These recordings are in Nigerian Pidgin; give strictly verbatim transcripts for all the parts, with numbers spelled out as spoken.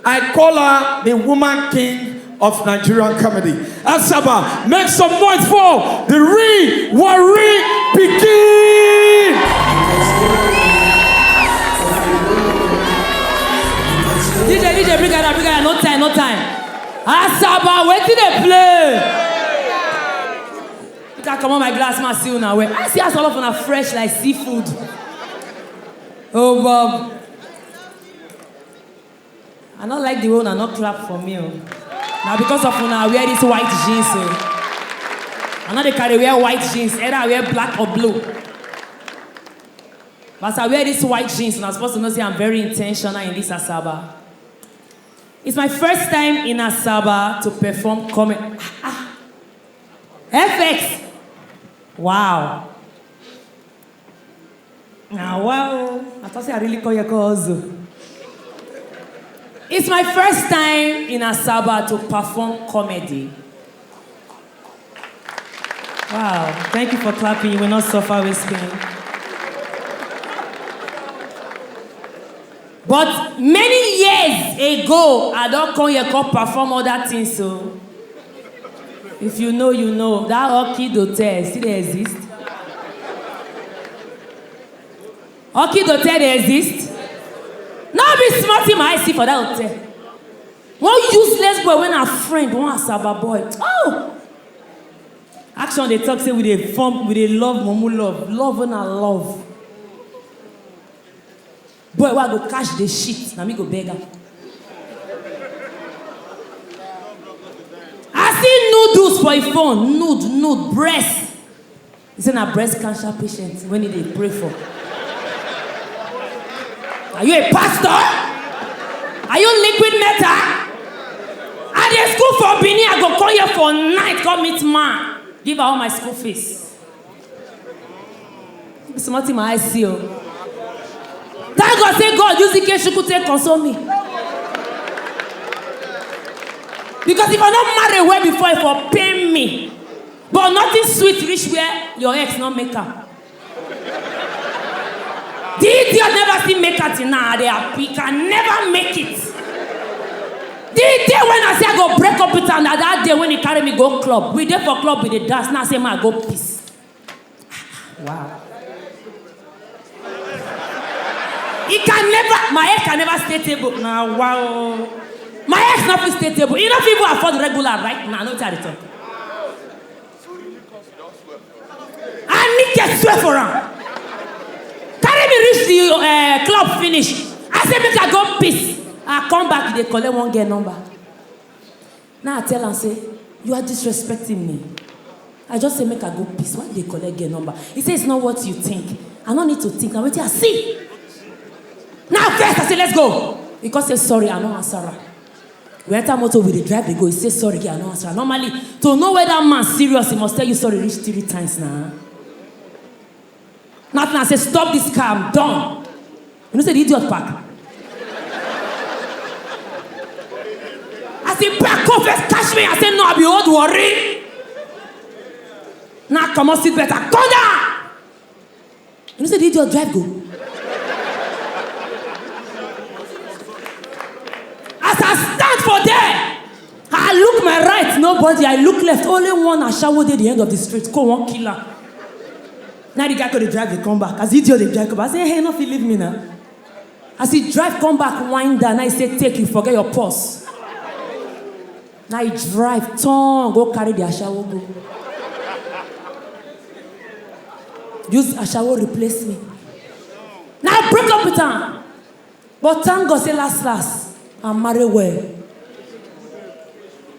I call her the woman king of Nigerian comedy. Asaba, make some noise for the real Warri Pikin. D J, D J, bring her, bring her, no time, no time. Asaba, wetin dey play? Make I comot my glass, ma see una well. I see as all of una fresh like seafood. Oh, Bob. I no like the way una no clap for me. Oh. Now because of una, I wear this white jeans. Oh. I no dey carry wear white jeans, either I wear black or blue. But as I wear this white jeans, una suppose to know say I'm very intentional in this Asaba. It's my first time in Asaba to perform comedy. Ah, ah. F X. Wow. Now, wow. I thought say I really call your calls. It's my first time in Asaba to perform comedy. Wow. Thank you for clapping. You will not suffer with pain. But many years ago, I don come here come perform other things. So if you know, you know. That Orchid Hotel still dey exist. Orchid Hotel dey exist. No be small thing my eye see for that hotel. One useless boy wey na friend, one Asaba boy. Oh! Action dey talk say we dey form, we dey love mumu love. Love wey na love. Boy wey I go catch dey shit, na me go beg am. I see noodles for him phone, nude, nude, breast. He say na breast cancer patient wey he dey pray for. Are you a pastor? Are you liquid metal? I dey school for Benin, I go come here for night, come meet man, give her all my school fees. Small thing my eyes see o. Thank God say God use Ikechukwu take console me. Because if I no marry well before, e for pain me. But nothing sweet reach where your ex no make am. The idiot never still make am till now. They are, he can never make it. The day when I say I go break up with am, na that day when he carry me go club. We dey for club, we dey dance. Now say, "Ma, go piss." Wow. He can never, my ex can never stay table. Now, wow. My ex not fit stay table. He not fit even afford regular right now. No tell the talk. I need to swear for am. Carry me reach the uh, club finish. I say make I go piss. I come back, they collect one girl number. Now I tell am say, "You are disrespecting me. I just say make I go piss. Why you dey collect girl number?" He say, "It's not what you think. I no need to think. Na wetin I see." Now first I say, "Let's go." He come say, "Sorry, I no answer am." We enter motor, we dey drive dey go. He say, "Sorry, girl, I no answer am." Normally, to know whether man serious, he must tell you sorry reach three times now. Nothing, I say, "Stop this car, I'm done." You know say the idiot park. As he park, come first catch me, I say, "No, I be old worry." Now come on, sit better, come down. You know say the idiot drive go. As I stand for there, I look my right, nobody. I look left, only one ashawo dey the end of the street. Go one killer. Now the guy go dey drive dey come back. As the idiot dey drive come back, I say, "Hey, no fit leave me now." As he drive come back, wind down. Now he say, "Take, you forget your purse." Now he drive, turn, go carry the ashawo go. Use ashawo replace me. Now break up with am. But thank God say last last, I marry well.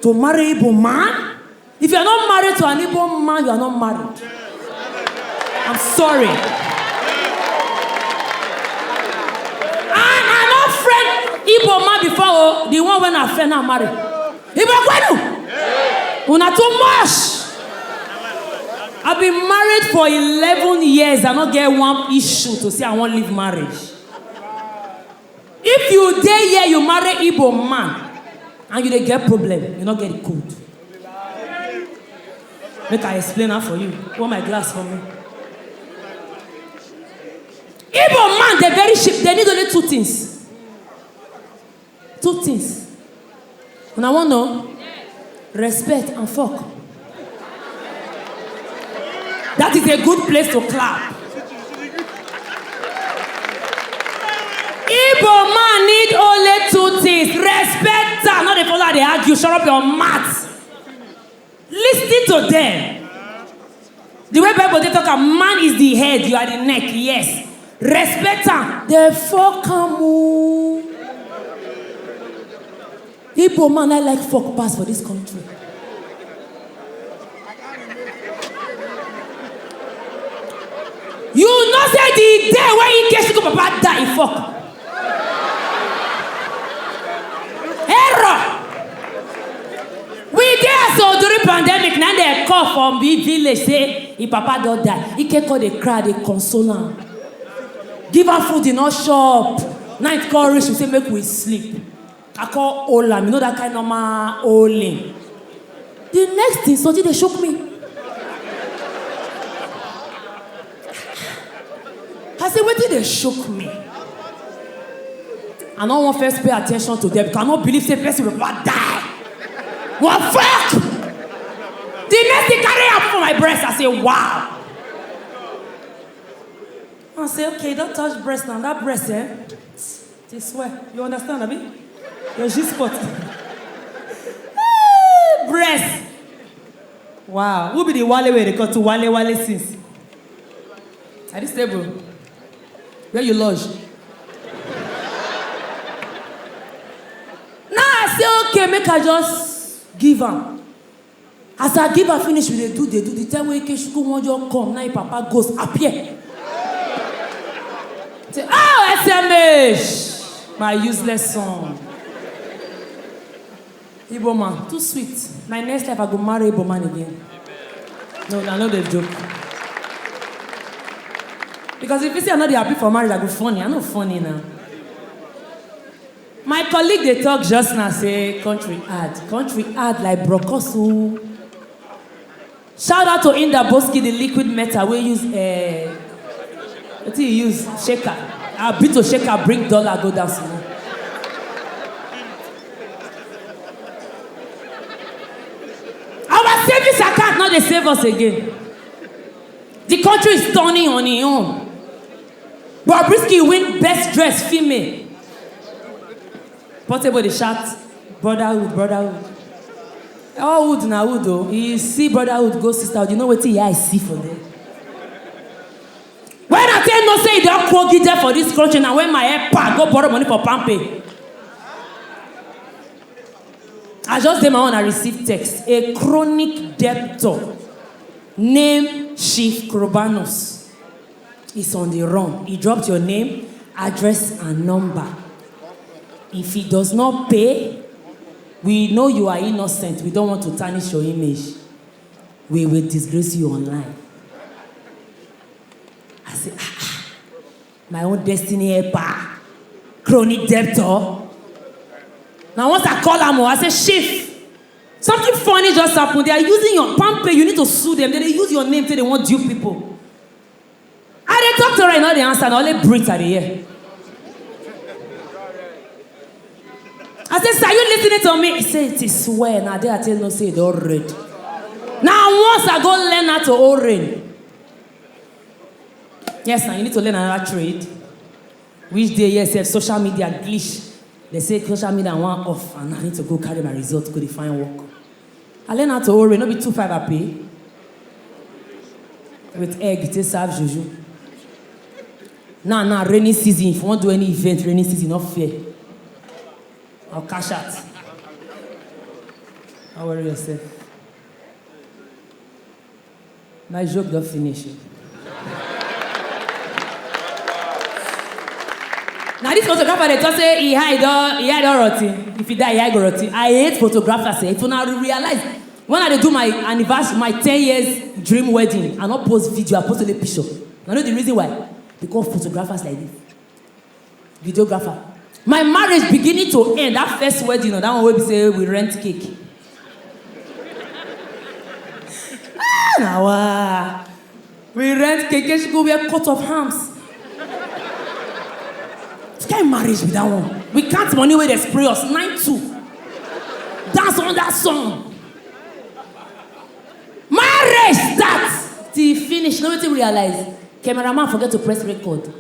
To marry Igbo man? If you are not married to an Igbo man, you are not married. I'm sorry. And I no friend Igbo man before, oh, the one when I friend now marry. Igbo kwenu! Una too much! I've been married for eleven years. I no get one issue to say I wan leave marriage. If you dey here, you marry Igbo man, and you dey get problem, you no get the code. Make I explain am for you. Hold my glass for me. Igbo man dey very cheap. They need only two things. Two things. Una wan know? Respect and fuck. That is a good place to clap. Igbo man need only two things. Respect am, no dey follow am dey argue. Shut up your mouth. Listen to them. The way Bible dey talk am, man is the head, you are the neck. Yes. Respect am. Dey fuck am o. Igbo man, I like fuck pass for this country. You know say the day wey Ikechukwu papa die, he fuck. Error. We dey so during pandemic, na dem call from the village say him papa don die. Ike come dey cry, dey console am. Give am food, he no chop. Night come reach, we say make we sleep. I come hold am, you know that kind normal holding. The next thing, Soji dey shook me. I say, wetin dey shook me? I no wan first pay attention to them because I no believe say person will die. What fuck? The next thing carry am for my breast, I say, wow. I say, okay, don't touch breast now. That breast, eh? Dey swear. You understand, abi? Your G spot. Breast. Wow. Who be the wale wey dey call to wale wale since? At this table. Where you lodge? Now I say, okay, make I just give am. As I give am finish, we dey do, dey do. The time wey Ikechukwu wan just come, na him papa ghost appear. Say, oh, S M H, my useless son. Igbo man, too sweet. My next life, I go marry Igbo man again. No, I no dey joke. Because if you say I no dey happy for marriage, I go funny. I no funny now. My colleague dey talk just now say country hard. Country hard like brokos o. Shout out to Inda Boski, the liquid metal wey use, eh, wetin he use? Shaker. Abi to shaker bring dollar go down small. Our savings account no dey save us again. The country is turning on its own. Bobrisky win best dress female. Portable dey shout, brotherhood, brotherhood. All wood na wood o. You see brotherhood go sisterhood, you know wetin your eye see for there. When I tell you say you don kwogi there for this country, na when my helper go borrow money for Palmpay. I just dey my own, I receive text. A chronic debtor named Chief Krobanos is on the run. He dropped your name, address, and number. If he does not pay, we know you are innocent. We don't want to tarnish your image. We will disgrace you online. I say, ah, ah, my own destiny helper, chronic debtor. Now once I call am o, I say, Chief, something funny just happen. They are using your Palmpay. You need to sue them. They dey use your name say they wan dupe people. I dey talk to her, you no dey answer. Na only breathe I dey hear. I say, sir, you listening to me? He say, it is well. Na there I tell you say e don red. Now once I go learn how to hold rain. Yes, now you need to learn another trade. Which day, yes, sef, social media glitch. They say social media wan off, and I need to go carry my result, go dey find work. I learn how to hold rain, no be two five I pay. With egg, take serve juju. Now, now, rainy season, if you wan do any event, rainy season, no fear. I'll cash out. No worry yourself. My joke don finish. Now this photographer dey talk say e eye don, e eye don rotten. If e die, e eye go rotten. I hate photographers. Eh. If una realize, when I dey do my anniversary, my ten years dream wedding, I no post video, I post only picture. I know the reason why. Because photographers like this. Videographer. My marriage beginning to end, that first wedding, or that one wey be say we rent cake. Ah, na wa. We rent cake, she go wear coat of arms. Which kind marriage be that one? We count money wey dey spray us, nine two. Dance on that song. Marriage start till e finish. Know wetin we realize? Cameraman forget to press record.